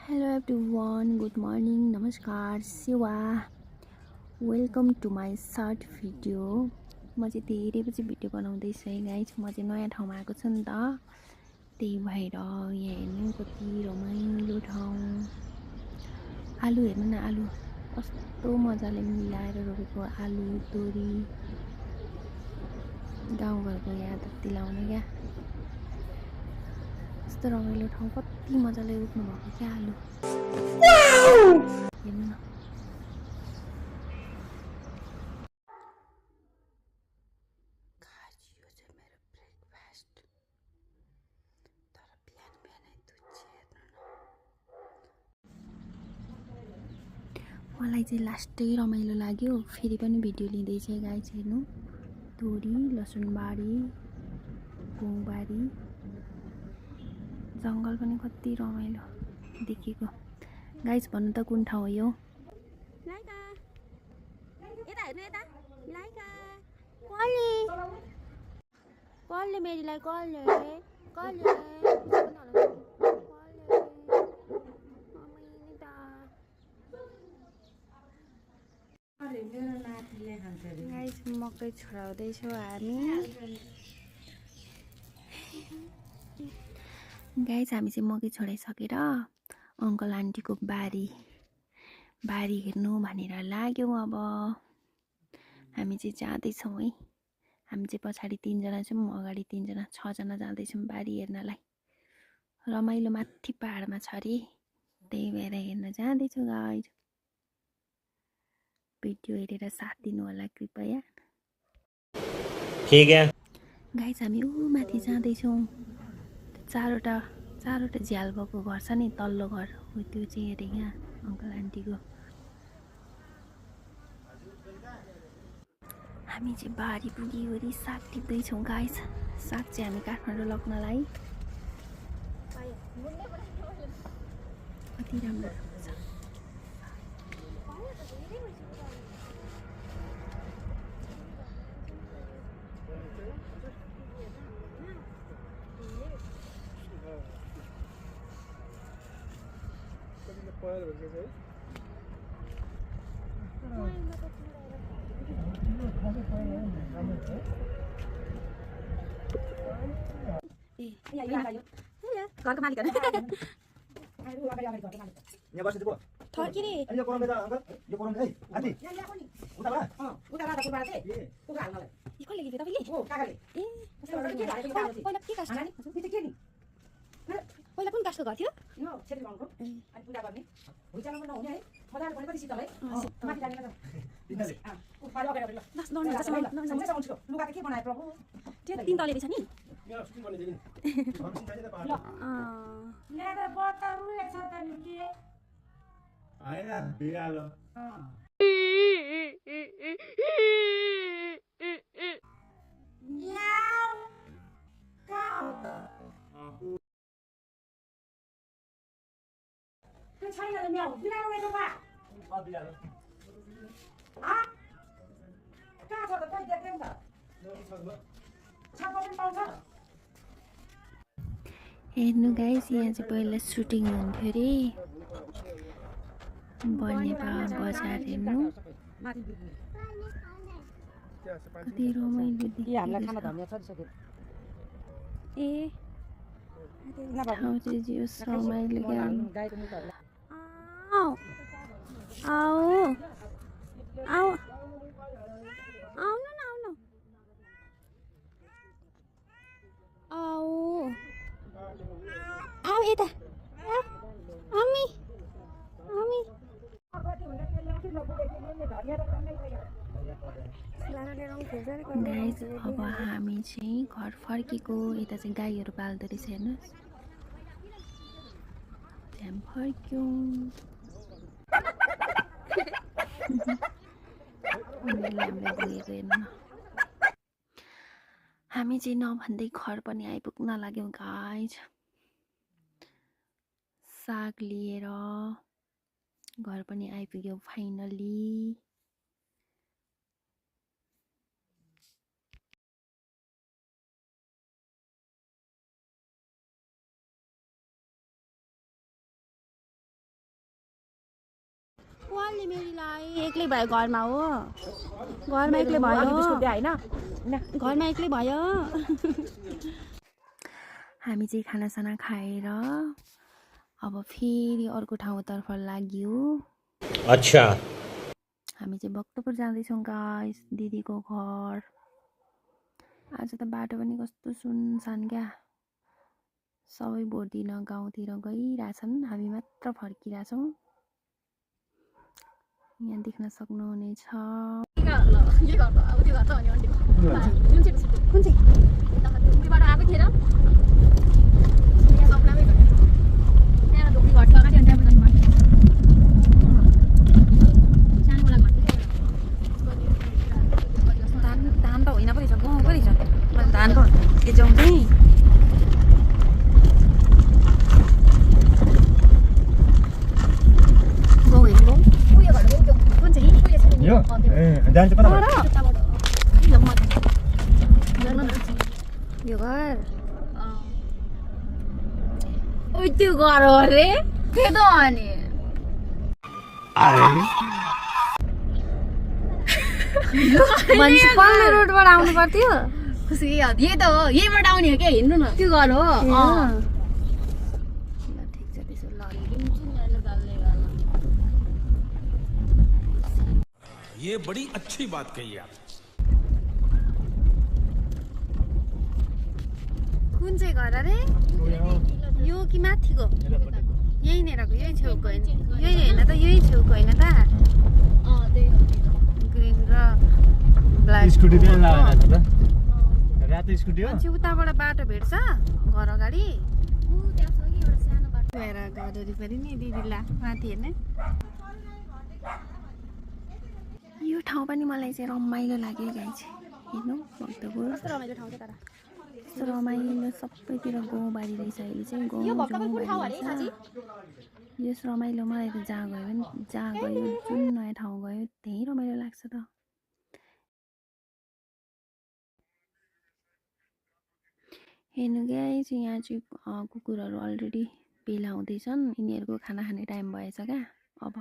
Hello everyone, good morning, नमस्कार, सेवा welcome to my short video. म चाहिँ धेरै पछि भिडियो बनाउँदैछु है गाइज। म चाहिँ नयाँ ठाउँमा आएको छु नि त, त्यही भएर यहाँ हेर्नु कति रमाइलो ठाउँ। आलु हेर्नु न, आलु कस्तो मजाले मिलाएर रोपेको आलु तोरी, गाउँघरको याद दिलाउने क्या। कस्तो रमाइलो ठाउँ, कति मजाले रोप्नु भएको क्या आलु। हेर्नु न, मलाई चाहिँ लास्टै रमाइलो लाग्यो। फेरि पनि भिडियो लिँदैछ गाइज, हेर्नु तोरी, लसुनबारी, गुङबारी, जङ्गल पनि कति रमाइलो देखेको। गाइज भन्नु त कुन ठाउँ हो यो? लाइका यता हेर्नु, यता लाइका कसले मेरीलाई कसले गाइस मकै छोडाउँदैछौँ हामी। गाइज हामी चाहिँ मकै छोडाइसकेर अङ्कल आन्टीको बारी हेर्नु भनेर लाग्यौँ। अब हामी चाहिँ जाँदैछौँ है। हामी चाहिँ पछाडि 3 जना छौँ, अगाडि 3 जना, 6 जना जाँदैछौँ बारी हेर्नलाई। रमाइलो माथि पहाडमा छ अरे, त्यही भएर हेर्न जाँदैछौँ गाइज। भिडियो हेरेर साथ दिनु होला कृपया। ठीक है गाइज हामी ऊ माथि जाँदैछौँ। चारवटा झ्याल भएको घर छ नि, तल्लो घर हो त्यो चाहिँ हेरेँ यहाँ अङ्कल आन्टीको। हामी चाहिँ बारी पुगिवरी साग टिप्दैछौँ गाइस। साग चाहिँ हामी काठमाडौँ लग्नलाई कति राम्रो छ। घरको मालिक यहाँ बस्नु चाहिँ थर्किने यो कोराउने त अङ्कल, यो कोराउने है आन्टी उताबाट कसले गिफ्ट तपाईँले पहिला के कास्ट पहिला कुन कास्टको घर थियो? यो छेत्री बाहुनको अनि पूजा गर्ने हुइचालो पनि नहुने है मजाले भनेपछि शीतल है माथि जाने त तिनीले उ पारि अगाडि ल सम्झेछ उनको लुगा त के बनाए प्रभु त्यो 3 तले रहेछ नि। यहाँ सुन भने दिनु भन्छ छैन त पहाड ल्याएर बतरु एक छ त नि के हैन बिरालो याउ का त्यो छैन नि म्याउ बिरालो रहेछ बा बिरालो आ कहाँ छ त कहि देख्दैन त छापा पनि पाउँछ हेर्नु गाइस, यहाँ चाहिँ पहिला सुटिङ हुन्थ्यो अरे बनेपा बजार। हेर्नु कति रमाइलो देखेको छ। ए ठाउँ चाहिँ जे होस् रमाइलो क्या। आऊ आऊ आऊ आउनु न आउनु आऊ आऊ यता आमी आमी गाइस अब हामी चाहिँ घर फर्केको। यता चाहिँ गाईहरू पाल्दो रहेछ, हेर्नुहोस्। त्यहाँ फर्क्यौँ। हामीलाई पुगेको हेर्नु न। हामी चाहिँ नभन्दै घर पनि आइपुग्न लाग्यौँ गाइज। साग लिएर घर पनि आइपुग्यौँ फाइनली। वालले मेरीलाई एक्लै भयो घरमा हो घरमा एक्लै भयो घरमा एक्लै भयो हामी चाहिँ खानासाना खाएर अब फेरि अर्को ठाउँतर्फ लाग्यो। अच्छा हामी चाहिँ भक्तपुर जाँदैछौँ गाइस, दिदीको घर। आज त बाटो पनि कस्तो सुनसान क्या, सबै बोर्दिन गाउँतिर गइरहेछन्, हामी मात्र फर्किरहेछौँ। यहाँ देख्न सक्नुहुनेछ। धान त होइन पो रहेछ, गहुँ पो रहेछ। धान त एजाउँ चाहिँ यो ए जान्छ कता भयो? यो घर त्यो घर हो अरे त्यो त अनि मान्छे पल्लो रोडबाट आउनु पर्थ्यो। यही त हो, यहीबाट आउने हो क्या, हिँड्नु न त्यो घर हो। ठिक छ त्यसो ल। ये बड़ी अच्छी बात कही आप। कुन चाहिँ घर अरे? यो कि माथिको? यहीँनिरको, यही छेउको होइन? यही होइन त, यही छेउको होइन त? ग्रिन र ब्ल्याक स्कुटी त्यहाँ लगाएर छ त। रातो स्कुटी हो। मान्छे उताबाट बाटो भेट्छ घर अगाडि। गएर घर वरिपरि नि दिदीलाई माथि हेर्ने। यो ठाउँ पनि मलाई चाहिँ रमाइलो लाग्यो गाइस। हेर्नु भक्तपुर कस्तो रमाइलो ठाउँ छ तर। यस्तो रमाइलो, सबैतिर गाउँबारी रहेछ अहिले चाहिँ। यो भक्तपुर कुन ठाउँ अरे साँच्ची? यस रमाइलो, मलाई त जहाँ गयो भने जहाँ गयो, जुन नयाँ ठाउँ गयो त्यहीँ रमाइलो लाग्छ त। हेर्नु गाइस, यहाँ चाहिँ कुकुरहरू अलरेडी भेला हुँदैछन्। यिनीहरूको खाना खाने टाइम भएछ क्या। अब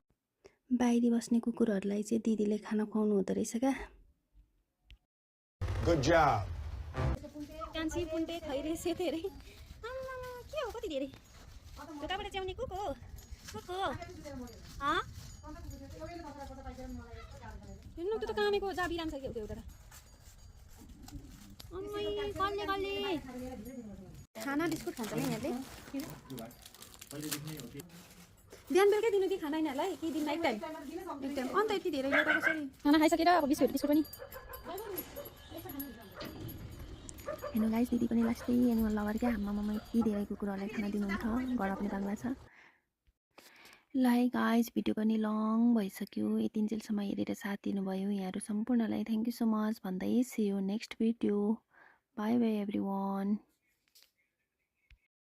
बाहिरी बस्ने कुकुरहरूलाई चाहिँ दिदीले खाना खुवाउनु हुँदो रहेछ क्या। Good job. कान्छी पुन्टे खैरे सेतेरे के हो कति धेरै ढोकाबाट च्याउने कुको हेर्नु त्यो त कामेको जाबिराम छ के हो एउटा कल्ले कल्ले खाना बिस्कुट खान्छ नि यहाँले बिहान बेलुकै दिनु कि खाना यिनीहरूलाई कि दिनमा एक टाइम अन्त यति धेरै ल्याएर कसरी खाना खाइसकेर अब बिस्कुट पनि हेर्नु गाइस, दिदी पनि लास्टै एनिमल लभर क्या। आमामा यति धेरै कुकुरहरूलाई खाना दिनुहुन्छ, घर पनि बाङ्ला छ। ल है गाइस, भिडियो पनि लङ भइसक्यो। यतिन्जेलसम्म हेरेर साथ दिनुभयो यहाँहरू सम्पूर्णलाई थ्याङ्क यू सो मच भन्दै see you next video. Bye bye everyone.